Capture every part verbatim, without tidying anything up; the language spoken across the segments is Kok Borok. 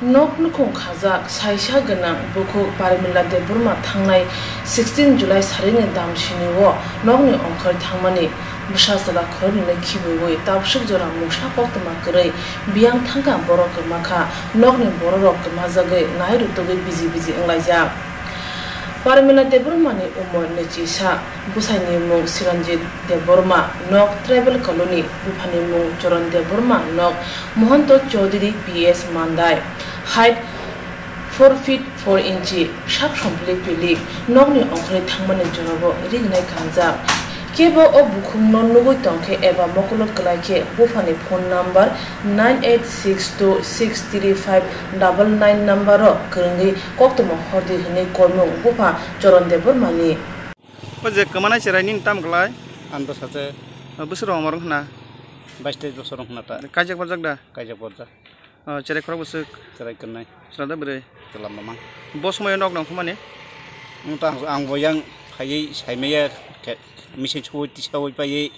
Nok nukhung khajak saisa gwnang bukhuk Parimila Debbarma thangnai sixteen July sarini damsini o nokni ongkhorwi thangmani bwsa chwla khoroknwino khibiui tabswk jora mungsa koktwma kwrwi biyang thangkha borok kwmakha, nokni bororok kwmajagwi nai rwtugwi biji biji wnglaijak. Parimila Debbarmani umor nwichisa, bwsaini mung Chiranjit Debbarma, nok Tribal Colony, buphani mung Choron Debbarma, nok Mohanto Chaudhary P S Mandai, height four feet four inchi, sak somplik pilik, nokni ongkhorwi thangmani jorabo rignai kanjak. Kebo o bukhukno nugwi tongkhe eba mokolo kwlaikhe buphani phone number nine eight six two six three five double nine number o kwrwngwi koktwma hordi hwnwi koimung bupha Choron Debbarmani. O je kwmanai cherai nini tam kwlai? Ang to sache. O bwswk rok omor wngkha na? Bais teis bosor wngkha na ta. Kaijak barjak da? Kaijak barjak. O cherai khorok bwswk? Cherai kwrwnai. Chwla da bwrwi? Chwla mamang. Bo somoyo nok nong thumani? Wng ta ang, ang bo yang phaiwi saimaya khe machine soi tisawi paiwi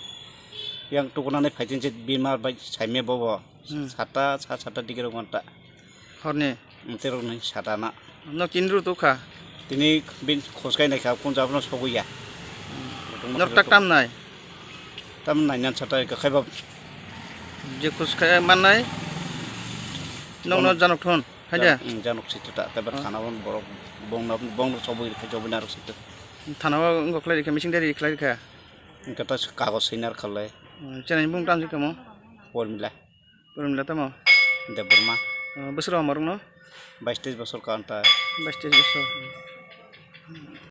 yang tukunani phaitin je bimar bai saimaya bobo. Hmm. Sata, sa sata digi rok ta. Horni? Tei rok ni sata na. No tin ru tu kha? Tini bin khoskai nai kha, kun jabno sogwi ya. Norok tak tam nai? Tam nai nan sata ka khai ba. Je khoskai man nai? Nok no janok thon, hai da? Hmm, janok situ ta, ta ba thana bon borok bong na, bong no sogwi kha, jobi na rok situ. Thana o wngkha khlai rikha, machine dari khlai rikha? Wngkha ta kagos sinar khalai. Hmm, chini bung tam si kamo? Pormila. Pormila tamo? Debbarma. Oh, bwswk rok omor wngno? Bais teis bosor kan ta. Bais teis bosor.